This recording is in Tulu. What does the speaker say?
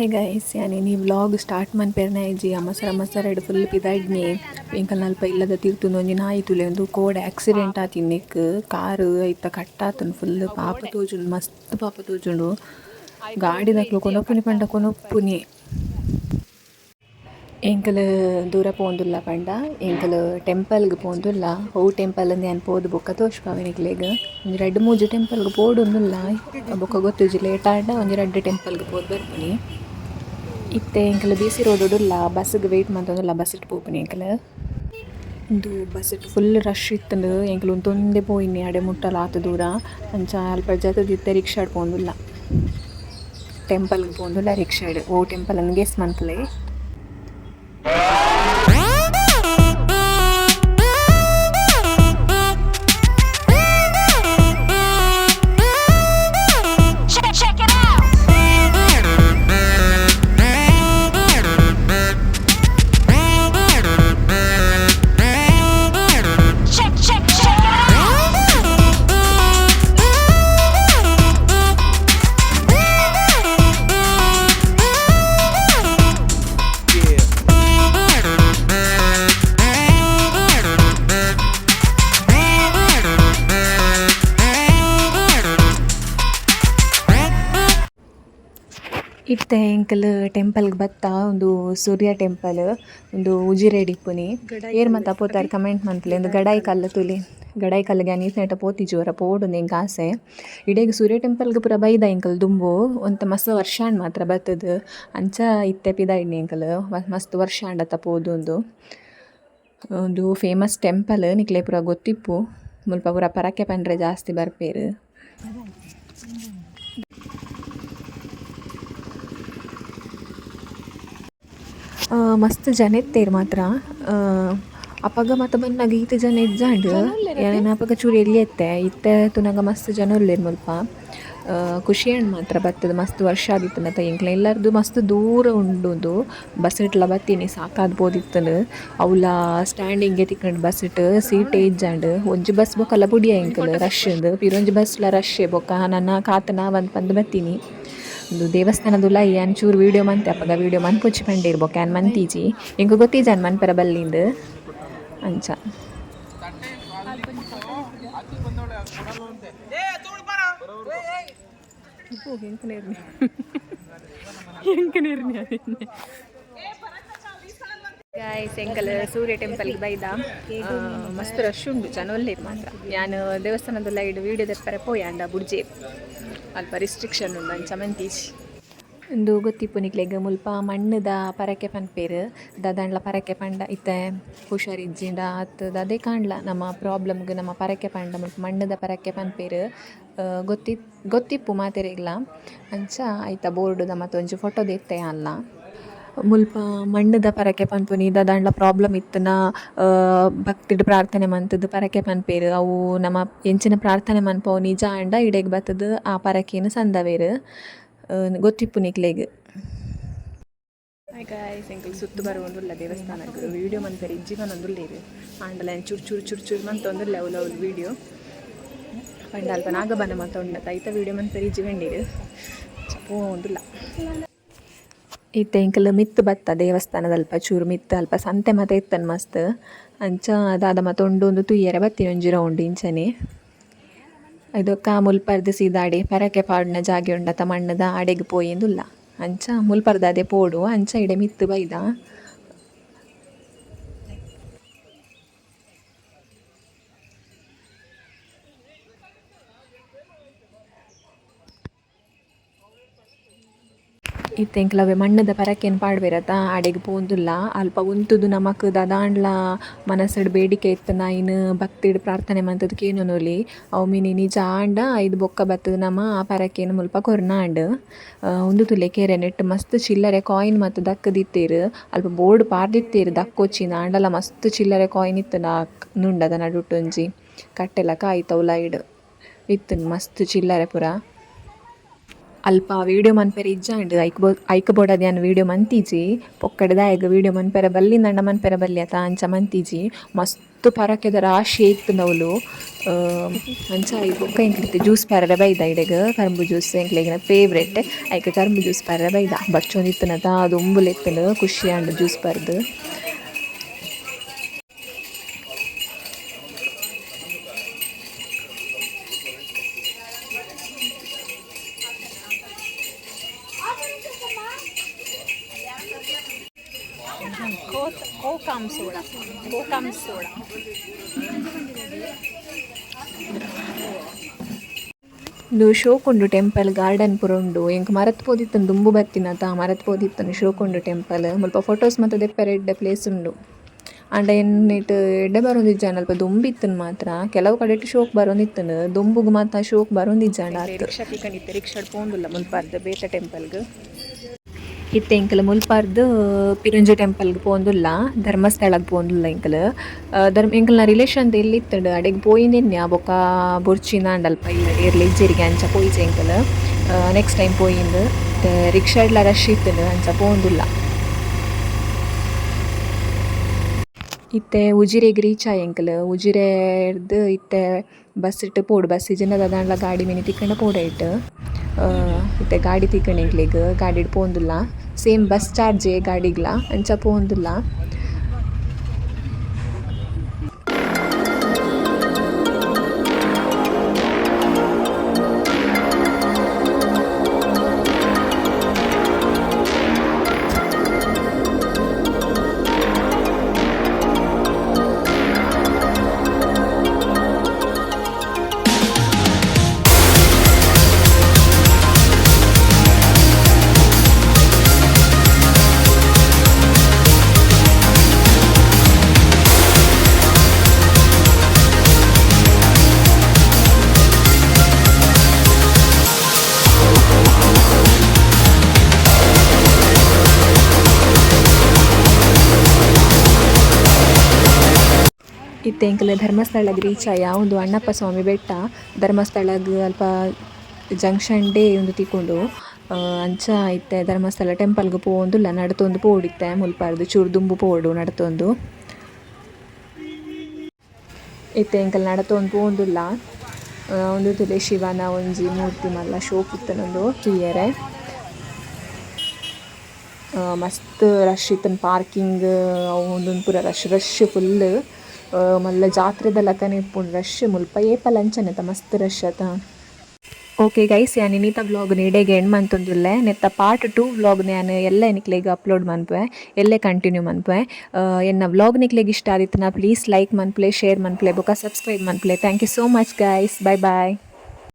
Hi guys, ಯಾನ್ ಈ ವ್ಲಾಗ್ ಸ್ಟಾರ್ಟ್ ಮನ್ಪೆರ್ನ ಇಜ್ಜಿ. ಅಮಸರ ಅಮಸರಡ್ ಫುಲ್ ಪಿದಾಡ್ನೆ. ಎಂಕಲ್ನ ಅಲ್ಪ ಇಲ್ಲದ ತಿರ್ತುಂದು ಒಂಜಿ ನಾಯಿ ತೂಲೆ. ಉಂದು ಕೋಡೆ ಆಕ್ಸಿಡೆಂಟ್ ಆತಿನೆಕ್ ಕಾರ್ ಐತ ಕಟ್ಟಾತುಂಡು. ಫುಲ್ ಪಾಪ ತೋಜುಂಡು, ಮಸ್ತ್ ಪಾಪ ತೋಜುಂಡು. ಗಾಡಿದಕ್ಲು ಕೊನೊಪುನಿ ಪಂಡ ಕೊನೊಪುನಿ. ಎಂಕಲ್ ದೂರ ಪೋಂದುಲ್ಲ ಪಂಡ ಎಂಕಲ್ ಟೆಂಪಲ್ಗ್ ಪೋಂದುಲ್ಲ. ಒವು ಟೆಂಪಲ್ ಅಂದ್ ಯಾನ್ ಪೋದು ಬೊಕ್ಕ ತೋಜ್ಪಾವೆ ನಿಕ್ಲೆಗ್. ಒಂಜಿ ರಡ್ಡ್ ಮೂಜಿ ಟೆಂಪಲ್ಗ್ ಪೋಡುಂದುಲ್ಲ, ಬೊಕ್ಕ ಗೊತ್ತುಜಿ. ಲೇಟ್ ಆಂಡ ಒಂಜಿ ರಡ್ಡ್ ಟೆಂಪಲ್ಗ್ ಪೋದು ಬರ್ಪುನಿ. ಇತ್ತೆ ಎಂಕಲ್ ಬಿ.ಸಿ ರೋಡ್ ಉಲ್ಲ, ಬಸ್ಗೆ ವೇಟ್ ಮಂತೊಂದುಲ್ಲ. ಬಸ್ ಪೋಪುನಿ ಎಂಕಲ್. ಉಂದು bus full rush ಇತ್ತುಂಡು. ಎಂಕುಲು ಉಂತೊಂದೇ ಪೋಯಿನಿ ಅಡೆ ಮುಟ್ಟಲ, ಆತ್ ದೂರ. ಅಂಚ ಅಲ್ಪ ಜತ್ತ್‌ದ್ ರಿಕ್ಷಾಡ್ ಪೋಂದುಲ್ಲ. ಟೆಂಪಲ್ಗ್ ಪೋಂದುಲ್ಲ ರಿಕ್ಷಾಡ್. ಒವು ಟೆಂಪಲ್ ಅಂದ್ guess ಮನ್ಪುಲೆ. Check, check it out. Check, check, check it out. ಇತ್ತೆ ಎಂಕಲ್ ಟೆಂಪಲ್ಗ್ ಬತ್ತ. ಉಂದು ಸೂರ್ಯ ಟೆಂಪಲ್. ಉಂದು ಉಜಿರೆಡ್ ಇಪ್ಪುನಿ. ಏರ್ ಮಾತ ಪೋತಾರ್, ಕಮೆಂಟ್ ಮನ್ಪುಲೆ. ಉಂದು ಗಡಾಯಿ ಕಲ್ಲು ತೂಲೆ. ಗಡಾಯಿ ಕಲ್ಲುಗ್ ಯಾನ್ ಈತ್ನೇಟ ಪೋತಿಜಿ, ಒರ ಪೋಡುಂದು ಎಂಕ್ ಆಸೆ. ಇಡೆಗ್ ಸೂರ್ಯ ಟೆಂಪಲ್ಗ್ ಪೂರ ಬೈದ ಎಂಕಲ್ ದುಂಬು. ಒಂತೆ ಮಸ್ತ್ ವರ್ಷ ಆಂಡ್ ಮಾತ್ರ ಬತ್ತುದು. ಅಂಚ ಇತ್ತೆ ಪಿದಾಯ್ಡ್ನಿ ಎಂಕಲ್. ಮಸ್ತ್ ವರ್ಷ ಆಂಡತ ಪೋದುಂದು. ಉಂದು ಫೇಮಸ್ ಟೆಂಪಲ್, ನಿಕ್ಲೆಗ್ ಪೂರ ಗೊತ್ತಿಪ್ಪು. ಮುಲ್ಪ ಪೂರ ಪರಕೆ ಪಂಡ್ರೆ ಜಾಸ್ತಿ ಬರ್ಪೆರ್. ಮಸ್ತ್ ಜನ ಇತ್ತೆರ್ ಮಾತ್ರ. ಅಪಗ ಮಾತ ಬನ್ನಗ ಈತ್ ಜನ ಇಜ್ಜಾಂಡ್. ಯಾನ್ ಅಪಗ ಚೂರು ಎಲ್ಯ ಇತ್ತೆ. ಇತ್ತೆ ತೂನಗ ಮಸ್ತ್ ಜನ ಉಲ್ಲೆರ್ ಮುಲ್ಪ. ಖುಷಿ ಆಂಡ್ ಮಾತ್ರ ಬತ್ತುದು. ಮಸ್ತ್ ವರ್ಷ ಆದಿತ್ತುಂಡತ. ಎಂಕ್ಲ ಇಲ್ಲರ್ದ್ ಮಸ್ತ್ ದೂರ ಉಂಡು ಉಂದು. ಬಸ್ಸುಟ್ಲ ಬತ್ತೀನಿ, ಸಾಕಾದ್ ಪೋದಿತ್ತುಂಡು. ಅವ್ಲ ಸ್ಟ್ಯಾಂಡಿಂಗ್ ತಿಕ್ಕುಂಡು ಬಸ್ಸುಟ್, ಸೀಟೇ ಇಜ್ಜಾಂಡ್. ಒಂಜಿ ಬಸ್ ಬೊಕಲ ಬುಡಿಯ ಎಂಕುಲು ರಶ್ ಇಂದ್. ಪಿರ ಒಂಜಿ ಬಸ್ಲ ರಶ್. ಬೊಕ ನನ ಕಾತ್ ಆವಂದ್ ಪಂದ್ ಬತ್ತೀನಿ. ಉಂದು ದೇವಸ್ಥಾನದುಲಾಯಿ ಯಾನ್ ಚೂರು ವೀಡಿಯೋ ಮಂತೆ. ಅಪಗ ವೀಡಿಯೋ ಮನ್ಪೊಚ್ಚಿ ಪಂಡೇರ್, ಬೊಕ ಯಾನ್ ಮಂತಿಜಿ. ಎಂಕ್ ಗೊತ್ತಿಜ್ಜಾಂಡ್ ಮನ್ಪೆರೆ ಬಲ್ಲಿಂದ್ ಅಂಚ. ಗಾಯ್ಸ್, ಎಂಕಲ್ ಸೂರ್ಯ ಟೆಂಪಲ್ಗೆ ಬೈದ. ಮಸ್ತ್ ರಶ್ ಉಂಡು, ಜನ ಉಲ್ಲೆರ್ ಮಾತ್ರ. ಯಾನ್ ದೇವಸ್ಥಾನದುಲಾಯಿಡ್ ವೀಡಿಯೋ ದೆಪ್ಪರೆ ಪೋಯಾಂಡ ಬುಡ್ಜೆರ್. ಅಲ್ಪ ರಿಸ್ಟ್ರಿಕ್ಷನ್ ಉಂಡು, ಅಂಚ ಮಂತಿಜಿ. ಉಂದು ಗೊತ್ತಿಪ್ಪು ನಿಕ್ಲೆಗ್, ಮುಲ್ಪ ಮಣ್ಣುದ ಪರಕೆ ಪನ್ಪೆರ್. ದಾದಾಂಡ್ಲ ಪರಕೆ ಪಂಡ, ಇತ್ತೆ ಹುಷಾರಿಜ್ಜಿಂಡ ಅತ್ತ್ ದಾದೆ ಕಾಂಡ್ಲ ನಮ್ಮ ಪ್ರಾಬ್ಲಮ್ಗ್ ನಮ್ಮ ಪರಕೆ ಪಂಡ ಮುಲ್ಪ ಮಣ್ಣುದ ಪರಕೆ ಪನ್ಪೆರ್. ಗೊತ್ತಿಪ್ಪು ಮಾತೆರೆಗ್ಲ. ಅಂಚ ಐತ ಬೋರ್ಡುದ ಮತ್ತೊಂಜಿ ಫೋಟೋ ದೆತ್ತೆ ಯಾನ್ಲ. ಮುಲ್ಪ ಮಣ್ಣುದ ಪರಕೆ ಪನ್ಪುನಿ, ದಾದಾಂಡ್ಲ ಪ್ರಾಬ್ಲಮ್ ಇತ್ತುನ ಭಕ್ತಿಡ್ ಪ್ರಾರ್ಥನೆ ಮಂತುದು ಪರಕೆ ಪನ್ಪೆರ್. ಅವು ನಮ ಎಂಚಿನ ಪ್ರಾರ್ಥನೆ ಮನ್ಪವು ನಿಜ ಆಂಡ ಇಡೆಗ್ ಬತ್ತುದು ಆ ಪರಕೆನ್ ಸಂದವೆರ್. ಗೊತ್ತಿಪ್ಪು ನಿಕ್ಲೆಗ್. ಹಾಯ್ ಗಾಯ್ಸ್, ಎಂಕುಲು ಸುತ್ತು ಬರುವೊಂದುಲ್ಲ ದೇವಸ್ಥಾನಗ್. ವೀಡಿಯೋ ಮನ್ಪೆರೆ ಇಜ್ಜಿ ಪನೊಂದುಲ್ಲೆರ್. ಆಂಡಲ ಯಾನ್ ಚೂರು ಚೂರು ಚೂರು ಚೂರು ಮಂತೊಂದುಲ್ಲೆ ಅವ್ಲು ಅವ್ಲು ವೀಡಿಯೋ. ಪಂಡ ಅಲ್ಪ ನಾಗಬನ ಮಾತ ಉಂಡತ, ಐತ ವೀಡಿಯೋ ಮನ್ಪೆರೆ ಇಜ್ಜಿ ಪಂಡೆರ್. ಪೋವೊಂದುಲ್ಲ. ಇತ್ತೆ ಎಂಕುಲು ಮಿತ್ತ್ ಬತ್ತ. ದೇವಸ್ಥಾನದಲ್ಪ ಚೂರು ಮಿತ್ತ್ ಅಲ್ಪ ಸಂತೆ ಮಾತ ಇತ್ತನ್ ಮಸ್ತ್. ಅಂಚ ದಾದ ಮಾತ ಉಂಡು ಉಂದು ತೂಯೆರೆ ಬತ್ತಿನಿ ಒಂಜಿ ರೌಂಡ್ ಇಂಚನೆ. ಐದೊಕ್ಕ ಮುಲ್ಪರ್ದ್ ಸೀದಾ ಅಡೆ ಪರಕೆ ಪಾಡುನ ಜಾಗೆ ಉಂಡತ ಮಣ್ಣುದ, ಅಡೆಗ್ ಪೋಯಿಂದುಲ್ಲ. ಅಂಚ ಮುಲ್ಪರ್ದ್ ಅದೆ ಪೋಡು, ಅಂಚ ಇಡೆ ಮಿತ್ತ್ ಬೈದ. ಇತ್ತೆ ಎಂಕ್ಲವೆ ಮಣ್ಣುದ ಪರಕೆನ್ ಪಾಡ್ವೆರತ, ಅಡೆಗ್ ಪೋಂದುಲ್ಲ. ಅಲ್ಪ ಉಂತುದು ನಮಕ್ ದಾದಾಂಡ್ಲ ಮನಸ್ಸುಡ್ ಬೇಡಿಕೆ ಇತ್ತುಂಡ ಐನ್ ಭಕ್ತಿಡ್ ಪ್ರಾರ್ಥನೆ ಮಂತುದು ಕೇನೊನೊಲಿ. ಅವು ಮಿನಿ ನಿಜ ಆಂಡ ಐದ್ ಬೊಕ್ಕ ಬತ್ತುದು ನಮ ಆ ಪರಕೆನ್ ಮುಲ್ಪ ಕೊರ್ನಾಂಡ್. ಉಂದು ತೂಲೆ ಕೆರೆ. ನೆಟ್ಟ್ ಮಸ್ತ್ ಚಿಲ್ಲರೆ ಕಾಯಿನ್ ಮಾತ ದಕ್ಕುದಿತ್ತೆರ್. ಅಲ್ಪ ಬೋರ್ಡ್ ಪಾಡ್ದಿತ್ತೆರ್ ದಕ್ಕೊಚ್ಚಿಂದ್. ಆಂಡಲ ಮಸ್ತ್ ಚಿಲ್ಲರೆ ಕಾಯಿನ್ ಇತ್ತುಂಡು. ಆ ನುಂಡದ ನಡುಟು ಒಂಜಿ ಕಟ್ಟೆಲಕ ಐತ ಉಲಾಯಿಡ್ ಇತ್ತುಂಡು ಮಸ್ತ್ ಚಿಲ್ಲರೆ ಪೂರ. ಅಲ್ಪ ವೀಡಿಯೋ ಮನ್ಪೆರೆ ಇಜ್ಜಾಂಡ್. ಐಕ್ ಬೊ ಐಕ್ ಬೋಡಾದ್ ಯಾನ್ ವೀಡಿಯೋ ಮಂತಿಜಿ. ಪೊಕ್ಕಡೆ ವೀಡಿಯೋ ಮನ್ಪೆರೆ ಬಲ್ಲಿಂದಂಡ ಮನ್ಪೆರೆ ಬಲ್ಲಿ ಅತ, ಅಂಚ ಮಂತಿಜಿ. ಮಸ್ತ್ ಪರಕೆದ ರಾಶಿ ಇತ್ತ್ಂಡ್ ಅವ್ಲು. ಅಂಚ ಆಯಿ ಬೊಕ್ಕ ಎಂಕ್ಲಿತ್ತೆ ಜ್ಯೂಸ್ ಪರ್ರೆ ಬೈದ ಇಡೆಗ್. ಕರ್ಂಬು ಜ್ಯೂಸ್ ಎಂಕ್ಲೆಗಿನ ಫೇವ್ರೇಟ್. ಐಕ್ ಕರ್ಂಬು ಜ್ಯೂಸ್ ಪರ್ರೆ ಬೈದ. ಬಚ್ಚೊಂದಿತ್ತಿನತ ದುಂಬುಲ ಇತ್ತ್ಂಡ್, ಖುಷಿ ಆಂಡ್ ಜ್ಯೂಸ್ ಪರ್ದು. Kokum soda, kokum soda. ಉಂದು ಶೋಕುಂಡು ಟೆಂಪಲ್, ಗಾರ್ಡನ್ ಪೂರ ಉಂಡು. ಎಂಕ್ ಮರತ್ ಪೋದಿತ್ತುಂಡು, ದುಂಬು ಬತ್ತಿನತ ಮರತ್ ಪೋದಿತ್ತುಂಡು. ಶೋಕುಂಡು ಟೆಂಪಲ್. ಮುಲ್ಪ ಫೋಟೋಸ್ ಮಾತ ದೆಪ್ಪೆರೆ ಎಡ್ಡೆ ಪ್ಲೇಸ್ ಉಂಡು. ಆಂಡ ಎನ್ನಿಟ್ ಎಡ್ಡೆ ಬರೊಂದಿಜ್ಜಾಂಡ್, ಅಲ್ಪ ದುಂಬು ಇತ್ತುಂಡು ಮಾತ್ರ. ಕೆಲವು ಕಡೆಟ್ ಶೋಕ್ ಬರೊಂದಿತ್ತುಂಡು, ದುಂಬುಗು ಮಾತ ಶೋಕ್ ಬರೊಂದಿಜ್ಜಾಂಡ್ ಆತ್. ರಿಕ್ಷಾ ತಿಕ್ಕಂಡಿತ್ತೆ, ರಿಕ್ಷಾಡ್ ಪೋಂದುಲ್ಲ ಮುಲ್ಪರ್ದ್ ಬೇತೆ ಟೆಂಪಲ್ಗ್. ಇತ್ತೆ ಎಂಕುಲು ಮುಲ್ಪರ್ದ್ ಪಿರಂಜಿ ಟೆಂಪಲ್ಗ್ ಪೋಂದುಲ್ಲ, ಧರ್ಮಸ್ಥಳಗ್ ಪೋಂದುಲ್ಲ ಎಂಕುಲು. ಧರ್ಮ ಎಂಕಲ್ನ ರಿಲೇಷನ್ ಇಲ್ಲ್ ಇತ್ತುಂಡು, ಅಡೆಗ್ ಪೋಯಿನೆನ್ಯಾ. ಬೊಕ್ಕ ಬೊರ್ಚಿನಾಂಡ್, ಅಲ್ಪ ಇಲ್ಲಡ್ ಏರ್ಲ ಇಜ್ಜೆರಿಗೆ, ಅಂಚ ಪೋಯಿಜೆ ಎಂಕುಲು. ನೆಕ್ಸ್ಟ್ ಟೈಮ್ ಪೋಯಿಂದು. ರಿಕ್ಷಾಡ್ಲ ರಶ್ ಇತ್ತುಂಡು, ಅಂಚ ಪೋಂದುಲ್ಲ. ಇತ್ತೆ ಉಜಿರೆಗ್ ರೀಚ್ ಆಯ ಎಂಕುಲು. ಉಜಿರೆರ್ದ್ ಇತ್ತೆ ಬಸ್ ಇಟ್ಟು ಪೋಡು, ಬಸ್ ಇಜ್ಜಿಂಡ ದಾದಾಂಡ್ಲ ಗಾಡಿ ಮಿನಿ ತಿಕ್ಕಂಡ ಪೋಡೈಟ್. ಇತ್ತೆ ಗಾಡಿ ತಿಕ್ಕಂಡು ಎಂಕ್ಲೆಗ್, ಗಾಡಿಡ್ ಪೋಂದುಲ್ಲ. ಸೇಮ್ ಬಸ್ ಚಾರ್ಜ್ ಗಾಡಿಗ್ಲ, ಅಂಚ ಪೋಂದುಲ್ಲ. ಇತ್ತೆ ಎಂಕುಲು ಧರ್ಮಸ್ಥಳಗ್ ರೀಚ್ ಆಯ. ಉಂದು ಅಣ್ಣಪ್ಪ ಸ್ವಾಮಿ ಬೆಟ್ಟ. ಧರ್ಮಸ್ಥಳಗ್ ಅಲ್ಪ ಜಂಕ್ಷನ್ ಡೇ ಉಂದು ತಿಕ್ಕುಂಡು. ಅಂಚ ಇತ್ತೆ ಧರ್ಮಸ್ಥಳ ಟೆಂಪಲ್ಗ್ ಪೋವೊಂದುಲ್ಲ, ನಡತೊಂದು ಪೋವೊಡಿತ್ತೆ. ಮುಲ್ಪರ್ದ್ ಚೂರು ದುಂಬು ಪೋವೊಡು ನಡತೊಂದು. ಇತ್ತೆ ಎಂಕುಲು ನಡತೊಂದು ಪೋವೊಂದುಲ್ಲ. ಉಂದು ತೂಲೆ, ಶಿವನ ಒಂಜಿ ಮೂರ್ತಿ, ಮಲ್ಲ ಶೋಕು ಇತ್ತುಂಡು ಉಂದು ತೂಯೆರೆ. ಮಸ್ತ್ ರಶ್ ಇತ್ತುಂಡು. ಪಾರ್ಕಿಂಗ್ ಅವು ಉಂದು ಪೂರ ರಶ್ ರಶ್ ಫುಲ್. ಮಲ್ಲ ಜಾತ್ರೆದ ಲೆಕ್ಕನೆ ಇಪ್ಪುಂಡು ರಶ್ ಮುಲ್ಪ. ಏಪಲ ಅಂಚನೆ ಅತ, ಮಸ್ತ್ ರಶ್ ಅತ. ಓಕೆ ಗೈಸ್, ಯಾನ್ ಇನಿತ ವ್ಲಾಗ್ ಇಡೆಗೆ ಎಂಡ್ ಮಂತೊಂದುಲ್ಲೆ. ನೆತ್ತ ಪಾರ್ಟ್ 2 ವ್ಲಾಗ್ ಯಾನ್ ಎಲ್ಲೆ ನಿಕ್ಲೆಗ್ ಅಪ್ಲೋಡ್ ಮನ್ಪುವೆ, ಎಲ್ಲೆ ಕಂಟಿನ್ಯೂ ಮನ್ಪುವೆ. ಎನ್ನ ವ್ಲಾಗ್ ನಿಕ್ಲೆಗ್ ಇಷ್ಟ ಆದಿತ್ತುಂಡ ಪ್ಲೀಸ್ ಲೈಕ್ ಮನ್ಪುಲೆ, ಶೇರ್ ಮನ್ಪುಲೆ, ಬೊಕ subscribe ಮನ್ಪುಲೆ. Thank you so much, guys. Bye bye.